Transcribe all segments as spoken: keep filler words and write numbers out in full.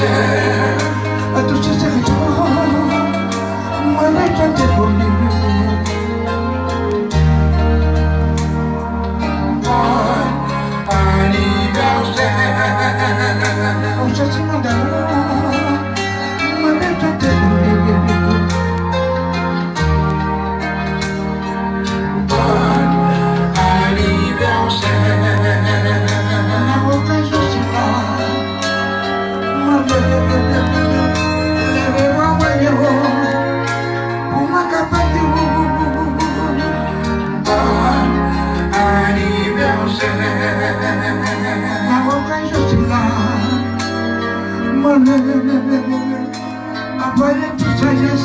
A tout se sèvitè, mwen mèt chante pou li. Bòn anivèsè. Yon santiman damou, mwen mèt chante pou li. Bòn anivèsè. Nan okazyon sila, mwen leve bra mwen yo pou mwen kapab di w bòn anivèsè. Nan okazyon sila, mwen leve Anvoye tout sajès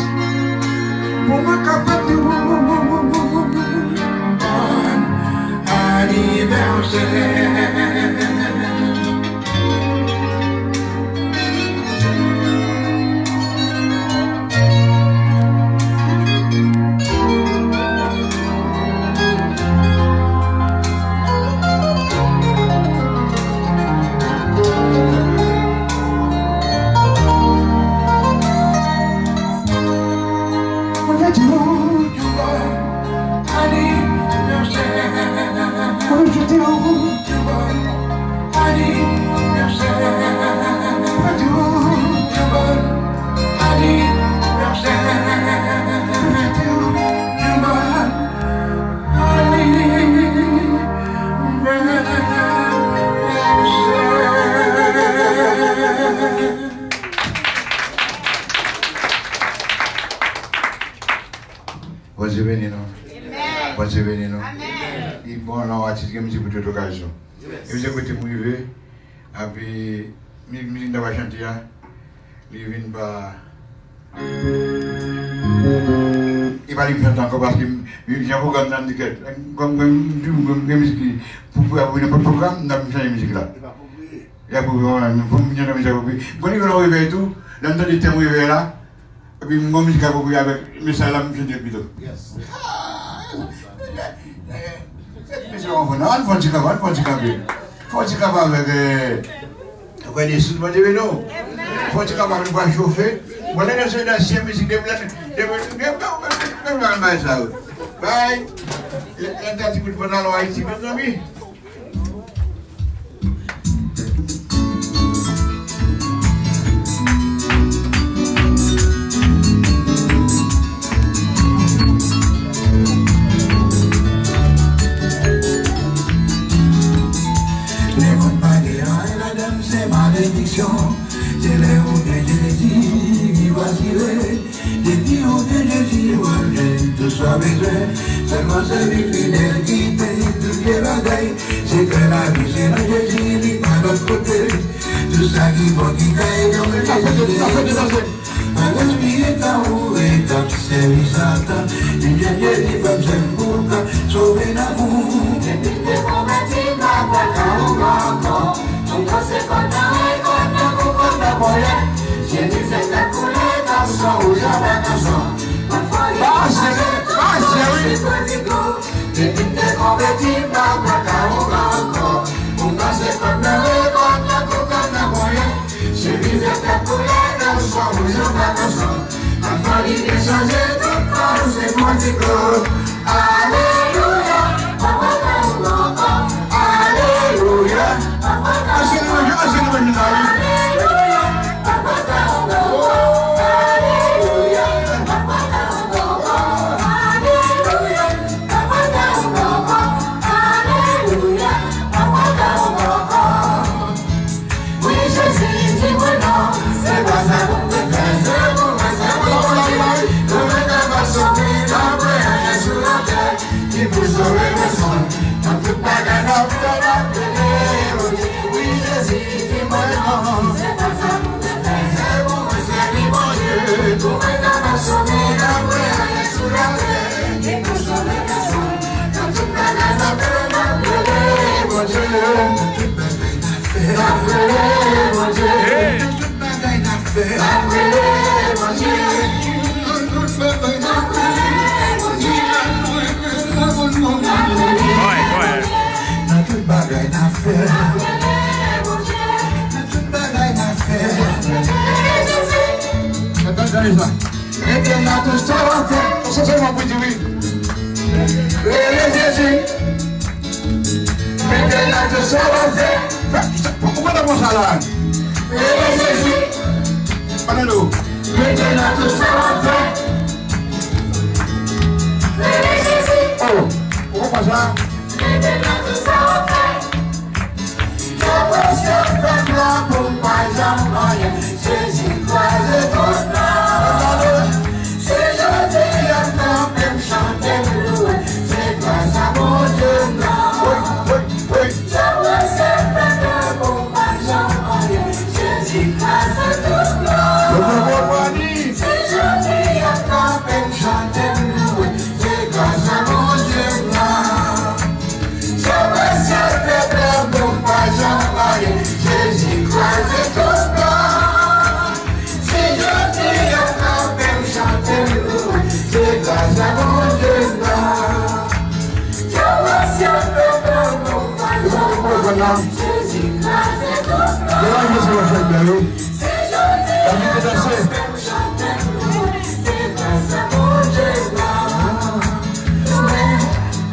pou mwen kapab di w bòn anivèsè. Mwen fè di w, mwen fè di w, mwen fè di w. Bondye beni nou. Bondye beni nou. Li bon lè yon atis gen mizik pou tout okazyon. E se kote m rive, epi mizik, mizik m ta pral chante a, li vin pa, li pa li m chante ankò, paske m, jan pwogram nan di kèt, kòm mwen, m di w, mwen gen mizik ki, pou, pou, pou nenpòt pwogram, m t ap chanje mizik la. Li apwopriye. Li apwopriye, mwen menm, fò m chante mizik apwopriye. Bon, li gen yon revèy tou, lè m tande tèm revèy la, epi m gon mizik apwopriye avèk mesaj la, m chante l pito. Mesye, w konprann? Ann fè yon ti kanpe, ann fè yon ti kanpe. Fè yon ti kanpe avèk, eh, avèk Yesus, Bondye beni w. Fè yon ti kanpe avèk, nou pral chofe. Bon, lè nou se nan ansyen mizik, depi lè, depi, depi, depi, depi, depi, bay, lè, lè, ti bout pantalon Ayiti, mezanmi. Lè moun pa gen anyen ladan l, se malediksyon. Se lè ou gen Jezi, vi w asire. Depi ou gen Jezi, w ap jwenn tout sa w bezwen. Sèlman sèvi fidèl ki peye tout vye bagay. Sekrè lavi se nan Jezi, li pa lòt kote. Tout sa ki bon ki ka ede w, Jezi ede w. Pa gaspiye tan ou ret ap sèvi Satan. Vin jwenn Jezi, frè m, sè m, pou w ka sove nanm ou. Depi m te konvèti, m pa kwè kawougan ankò. Yon gwo se kòd nan rekòt, tankou kòd nan ponyèt. Je mizè tèt koule, gason wouj anba gason. Mwen foli chaje tout kòd si pwodigo. Depi m te konvèti, m pa kwè kawougan ankò. Yon gwo se kòd nan rekòt, tankou kòd nan ponyèt. Je mizè tèt koule, gason wouj anba gason. Mwen foli chanje tout kòd si pwodigo. Alelouya, papa ka ou ankò. Alelouya, papa ka ou ankò. Alelouya, papa ka ou ankò. Alelouya, papa ka ou ankò. Alelouya, papa ka ou ankò. Alelouya, papa ka ou ankò. Wi, Jezi di mwen non, se pa sa pou m te fè, se pou mwen, se pou Bondye. Pou mwen kapab sove, tanpri, anyen sou latè ki pou sove pèsonn. Nan tout bagay n ap fè, n ap rele Bondye. Wi, Jezi di mwen non, se pa sa pou m te fè, se pou mwen sèvi Bondye. Pou mwen kapab sove, tanpri, anyen sou latè ki pou sove pèsonn. Nan tout bagay n ap fè, n ap rele Bondye. N ap rele Bondye. Nan tout bagay n ap fè. N ap rele Bondye. Nan tout bagay n ap fè. Nan tout bagay n ap fè. Nan tout bagay n ap fè. Mete nan tout sa w ap fè. Se sèlman pou di wi. Rele Jezi. Mete nan tout sa w ap fè. Fè, fè, ou konn konsa la. Rele Jezi. Mete nan tout sa w ap fè. Rele Jezi. Oh, ou konn konsa. Mete nan tout sa w ap fè. Yo presye pèp la pou m pa janm anyen. Jezi kraze tout plan. Si jodi a m kanpe, m chante, m louwe, se gras a Bondye m nan. Yo presye pèp la pou m pa janm anyen. Jezi kraze tout plan. Si jodi a m kanpe, m chante, m louwe, se gras a Bondye m nan. Yo presye pèp la pou m pa janm anyen. Jezi kraze tout plan. Si jodi a m kanpe, m chante, m louwe, se gras a Bondye m nan. Yo presye pèp la pou m pa janm anyen. Jezi kraze tout plan. Si jodi a m kanpe, m chante, m louwe, se gras a Bondye m nan.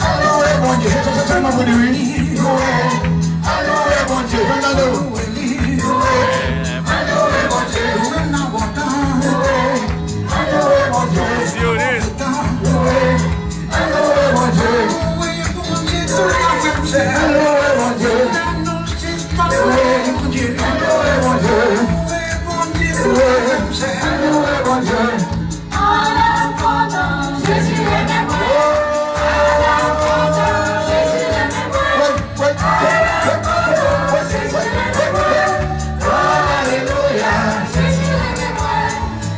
Ann louwe Bondye. Se, se, se sèlman pou di wi. Louwe. Ann louwe Bondye. Fè m tande w. Louwe. Ann louwe Bondye. Louwe nan bon tan. Louwe. Ann louwe Bondye. Louwe. Ann louwe Bondye. Louwe pou Bondye tout sa fè m fè. Ann louwe Bondye. Ann louwe Bondye. Louwe Bondye. Louwe Bondye tout sa fè m fè. Ann louwe Bondye. Ann kontan, Jezi renmen mwen. Ann kontan, Jezi renmen mwen. Ann kontan, Jezi renmen mwen. Alelouya, Jezi renmen mwen.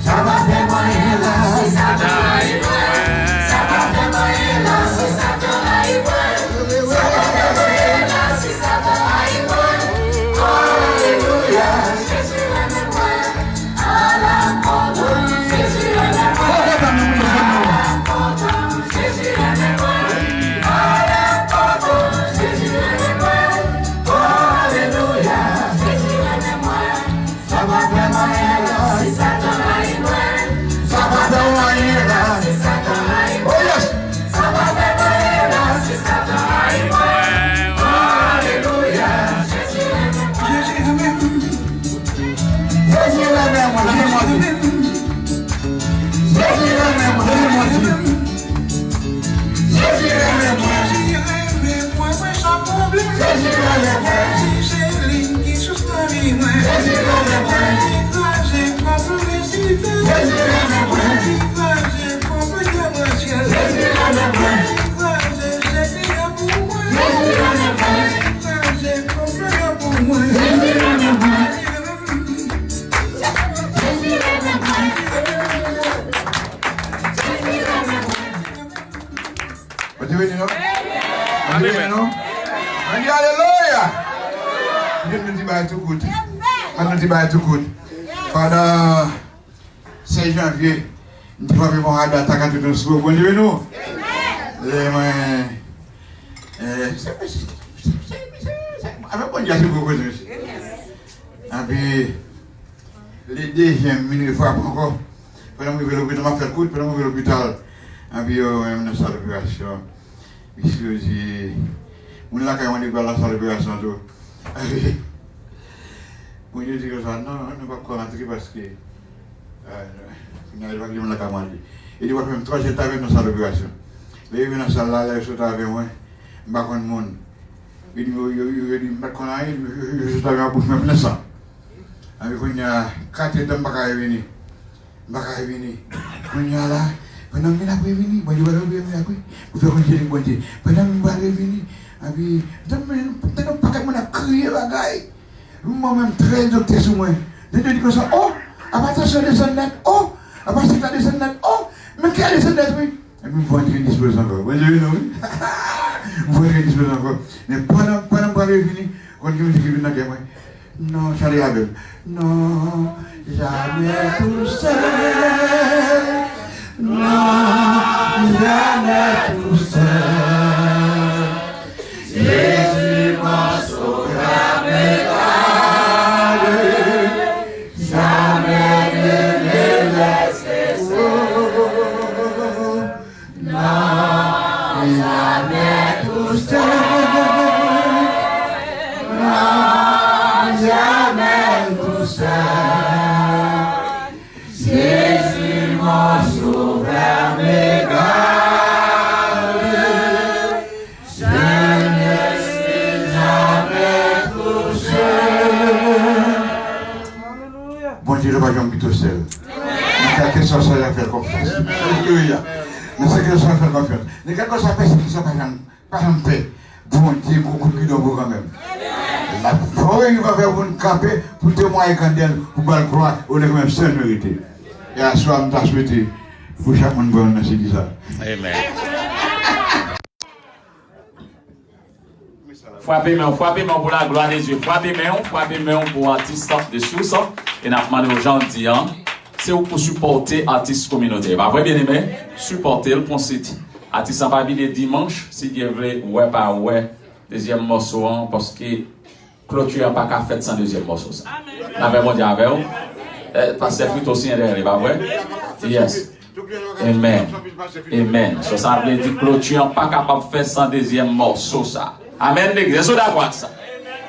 Sa pa fè m anyen la, si Satan rayi mwen. Sa pa fè m anyen la, si Satan rayi mwen. Sa pa fè m anyen la, si Satan rayi mwen. Alelouya, Jezi renmen mwen. Sa pa fè m anyen la, si Satan rayi mwen. Sa pa fè m anyen la. Oh yes. Sa pa fè m anyen la, si Satan rayi mwen. Alelouya. Jezi renmen m. Jezi renmen mwen, renmen mwen di. Jezi renmen mwen, renmen mwen di. Jezi renmen mwen. Jezi renmen mwen. Jezi renmen mwen. Jezi renmen mwen. Jezi renmen mwen. Jezi renmen mwen. Jezi renmen mwen. Jezi renmen mwen. Jezi renmen mwen. Jezi renmen mwen. Bondye beni nou. Bondye beni nou. Ann di alelouya. Bondye beni nou ti bagay tou kout. Ann nou ti bagay tou kout. Pandan sèz janvye, m te frape yon rad atak an tout ospo. Bondye beni nou. Lè mwen, eh, se, se, se, se, se, avèk Bondye a se gwo koze, mesye. Epi, le dezyèm, m vin refrape ankò. Pandan m rive lopital, m ap fè l kout, pandan m rive lopital, epi yo, menm nan sal operasyon, misye di, moun lakay mwen te pral nan sal operasyon tou. Epi, moun yo di konsa, non, non, nou p ap ka rantre paske, eh, kounye a, yo pa gen moun lakay mwen. Yo di, w ap fè menm twa zèdtan avè m nan sal operasyon. Lè yo rive nan sal la, lè yo sot avè mwen, m pa konn moun. Yo di, yo, yo, yo, yo di, m pa t konn anyen, yo, yo, yo sot avè m ak bouch mwen plen san. Epi kounye a, kat èdtan m pa ka revini. M pa ka revini. Kounye a la, pandan m vin ap revini, Bondye pa t oblije m la wi. Pou fè konn se li Bondye. Pandan m pral revini, epi, m tande, m tande yon pakèt moun ap kriye bagay. Mwen menm, trèz doktè sou mwen. Doktè di konsa, oh, apa tansyon desann nèt, oh, apa sik la desann nèt, oh, men kè a desann nèt wi. Epi m fè yon ti dispoze ankò. Bondye beni w wi. M fè yon ti dispoze ankò. Men pandan, pandan m pral revini, konn ki mizik ki vin nan kè mwen? Non, chante avè m. Non, jamais tout seul. Non, jamais tout seul. Jésus, mon sauveur, me garde. Jamais ne me laisse. Bondye pa janm kite w sèl. Nan kèlkeswa sa y ap fè l konfyans. Alelouya. Nan kèlkeswa sa y ap fè l konfyans. Nan kèlkeswa pèsekisyon pa janm, pa janm pè. Bondye gon kout gidon pou kanmenm. L ap fè w, li va fè pou n kanpe, pou temwaye kandèl, pou ba l glwa, ou lè kanmenm sèl merite. E aswè a, m ta swete pou chak moun pran nan sidi sa. Amen. Frape men w, frape men w pou la glwa de Dye. Frape men w, frape men w pou atis de sous. E n ap mande w jan w di an, se ou k pou sipòte atis kominote. Pa vre, byeneme? Sipòte l, pran sit. Atis lan pa bliye dimanch, si Dye vle, wè pa wè, dezyèm mòso an, paske kloti an pa ka fèt san dezyèm mòso sa. Lapè Bondye avè w. Eh, Pastè Frito siyen dèyè li, pa vre? Yes. Amen. Amen. So, sa vle di kloti an pa kapab fèt san dezyèm mòso sa. Amen, legliz. Èske w dakò ak sa?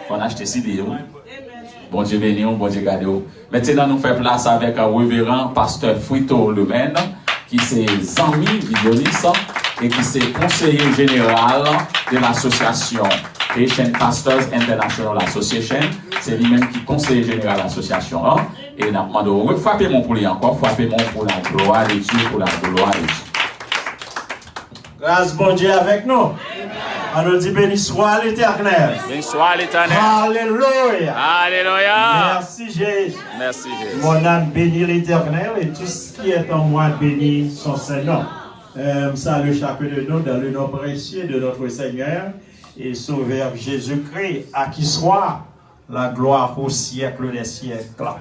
Fò n achte sidi, wi. Bondye beni w, Bondye gade w. Mentnan, nou fè plas avèk, euh, Reveran Pastè Frito Lemaine, ki se zanmi Vidyonis e ki se konseye jeneral de l'association Haitian Pastors International Association. Se li menm ki konseye jeneral asosyasyon an. E n ap mande w refrape men w pou li ankò, frape men w pou la glwa de Dye, pou la glwa de Dye. Gras Bondye avèk nou. Ann nou di, Béni soit l'Éternel. Béni soit l'Éternel. Alelouya. Alelouya. Mèsi Jezi. Mèsi Jezi. Mon âme bénit l'Éternel et tout ce qui est en moi bénit son saint nom. Euh, m salye chak de nou dans le nom précieux de notre Seigneur et Sauveur Jésus-Christ, à qui soit la gloire au siècle des siècles.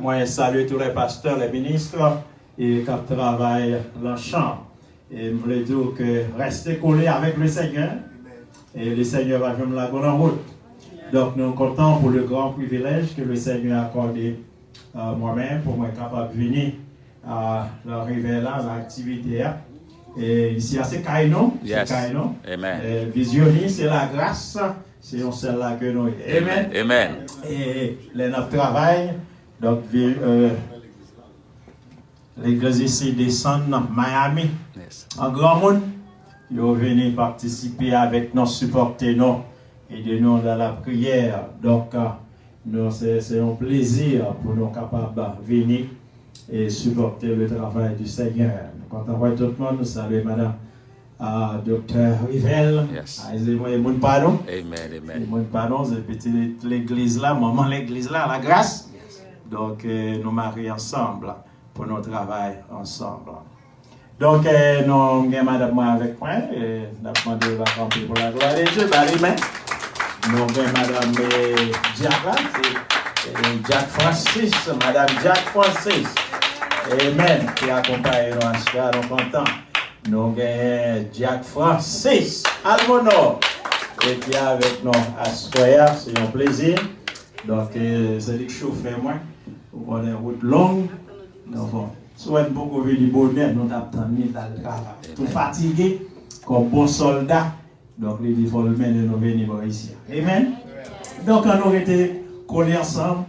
Mwen salye tous les pasteurs, les ministres, e k ap travay nan chan. E m vle di w ke reste kole avèk le Seigneur. E le Seigneur va janm lage w nan wout. Donk, nou kontan pou le gran privilèj ke le Seigneur akòde, euh, mwen menm, pou mwen kapab vini, euh, nan rive la, nan aktivite a. E isi a, se kay nou, se kay nou. Amen. E vizyonis, se lagras, se yon sèl la ke nou ye. Amen. Amen. E lè n ap travay, donk, vi-, euh, Legliz isi desann nan Miami. An granmoun, yo vini patisipe avèk nou, sipòte nou, ede nou nan lapriyè. Donk, nou, se, se yon plezi pou nou kapab vini e sipòte le travay du Seigneur. Nou kontan wè tout moun, nou salye madanm, ah, Doktè Rivel. Yes. Ah, se moun pa nou. Amen, amen. Se moun pa nou, se pitit legliz la, manman legliz la, la gras. Donk, eh, nou mare ansanm pou nou travay ansanm. Donk, eh, nou gen madanm mwen avèk mwen, eh, n ap mande yo kanpe pou la glwa de Dye, ba li men. Nou gen madanm, eh, dyak la, se, eh, dyak Francis, madanm dyak Francis. Amen. Ki akonpaye nou aswè a, nou kontan. Nou gen dyak Francis Almonor, e ki avèk nou aswè a, se yon plezi. Donk, eh, se li k chofè mwen. Ou konnen wout long. Donk, bon, si w wè n poko vini bonè, nou t ap tann li l al travay. Tou fatige, kòm bon sòlda. Donk, li di fò l mennen nou vini bò isi a. Amen. Donk, ann nou rete kole ansanm.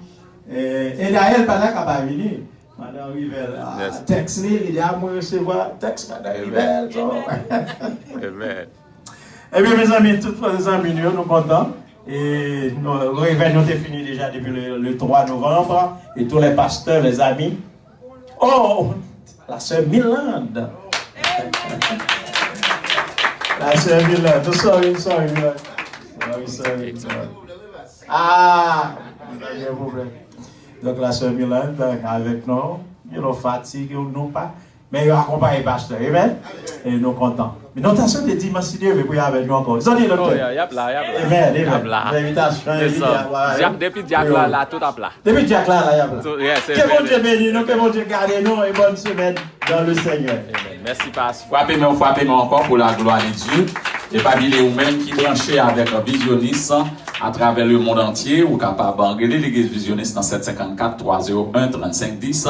Eh, e dayè, l pa ta ka pa vini. Madan Rivel, ah, tèks li, li di, "Ah, mwen resevwa tèks Madan Rivel." Amen. Ebyen, mezanmi, tout zanmi nou yo, nou kontan. E nou, revèy nou te fini deja depi le, le twa novanm. E tou lè pastè, lè zanmi. Oh, la sè Milande. La sè Milande. Oh, sorry, sorry, Milande. Sorry, sorry, Milande. Ah, pa gen pwoblèm. Donk, la sè Milande avèk nou. You know, fatige ou non pa. Men yo akonpaye pastè, amen. E nou kontan. Men nou ta swete dimanch, si Dye vle, pou y avèk nou ankò. Sa di, doktè? Oh, y a, y ap la, y ap la. Amen, amen. Y ap la. Envitasyon, envite a, dyak, depi dyak la, la, tout ap la. Depi dyak la, la, y ap la. Ke Bondye beni nou, ke Bondye gade nou, e bòn semèn dans le Seigneur. Amen. Mèsi, pas. Frape men, frape men ankò pou la glwa de Dye. E pa bliye, ou menm ki branche avèk Vizyonis atravè le mond antye, ou kapab rele Legliz Vizyonis nan sèt senkannkat twa zewo en trannsenk dis.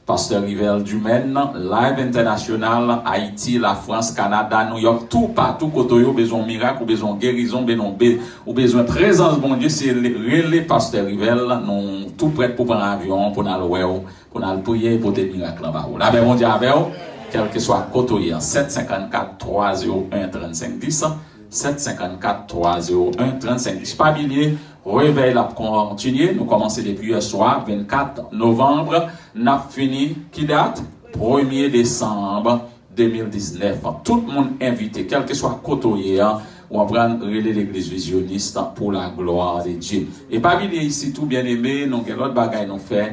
Pastè Rivel Dumaine, live entènasyonal, Ayiti, Lafrans, Kanada, Nouyòk, toupatou kote w ye, ou bezwen yon mirak, ou bezwen yon gerizon, ou bezwen, ou bezwen prezans Bondye, se le-, rele Pastè Rivel, nou tou prèt pou pran avyon an, pou n al wè w, pou n al priye e pote mirak lan ba ou. Lapè Bondye avè w, kèlkeswa kote w ye an, sèt senkannkat twa zewo en trannsenk dis. Sèt senkannkat twa zewo en trannsenk dis. Pa bliye, revèy la ap kontinye. Nou kòmanse depi yè swa, vennkat novanm. N ap fini ki dat? Premye desanm de mil diznèf. Tout moun envite, kèlkeswa kote w ye a, w ap pran rele Legliz Vizyonis pour la gloire de Dieu. E pa bliye isi tou, byeneme, nou gen lòt bagay nou fè.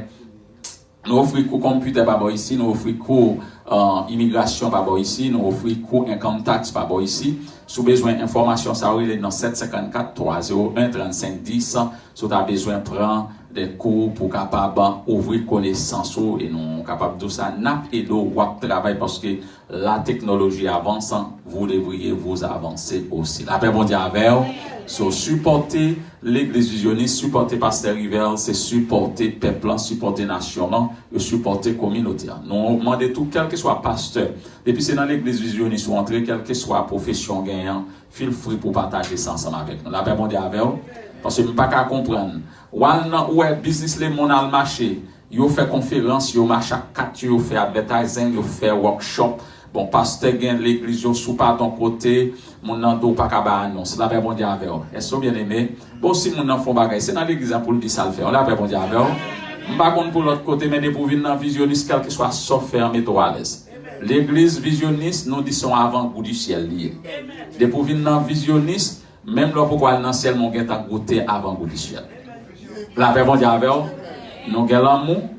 Nou ofri kou konpitè pa bò isi, nou ofri kou, uh, imigrasyon pa bò isi, nou ofri kou income tax pa bò isi. Si w bezwen enfòmasyon sa yo, rele nan sèt senkannkat twa zewo en trannsenk dis. Si w ta bezwen pran de kou pou w kapab ouvri konesans ou, e nou kapab di w sa, n ap ede w, w ap travay paske la technologie avance, vous devriez vous avancer aussi. Lapè Bondye avè w. So, sipòte Legliz Vizyonis, sipòte Pastè Rivel, se sipòte pèp lan, sipòte nasyon lan, e sipòte kominote an. Nou mande tou, kèlkeswa pastè, depi se nan Legliz Vizyonis ou antre, kèlkeswa pwofesyon w genyen, feel free pou pataje sa ansanm avèk nou. Lapè Bondye avè w, paske m pa ka konprann. W al nan, ou wè biznis lemonn al mache, yo fè konferans, yo mache ak kat yo, yo fè advertising, yo fè workshop. Bon, pastè gen legliz yo, si w pa t yon kote, moun nan di w pa ka bay anons. Lapè Bondye avè w. Èske w byeneme? Bon, si moun nan fè yon bagay, se nan legliz la pou l di sa l fè. Lapè Bondye avè w. M pa konn pou lòt kote, men depi w vin nan Vizyonis, kèlkeswa sa w fè an, mete w alèz. Legliz Vizyonis, nou di se yon avangou di syèl li ye. Depi w vin nan Vizyonis, menm lè w poko al nan syèl, men w gentan goute avangou di syèl. Lapè Bondye avè w. Nou gen lanmou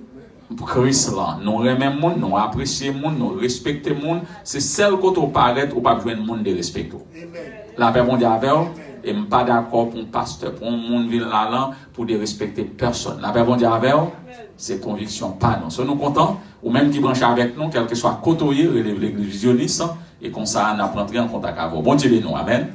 Kris lan. Nou renmen moun, nou apresye moun, nou respekte moun. Se sèl kote w parèt, ou p ap jwenn moun derespekte w. Lapè Bondye avè w. E m pa dakò pou yon pastè, pou yon moun vin la lan, pou derespekte pèsonn. Lapè Bondye avè w. Se konviksyon pa nou. So, nou kontan, ou menm ki branche avèk nou, kèlkeswa kote w ye, rele Legliz Vizyonis, e konsa n ap rantre an kontak avè w. Bondye beni w. Amèn.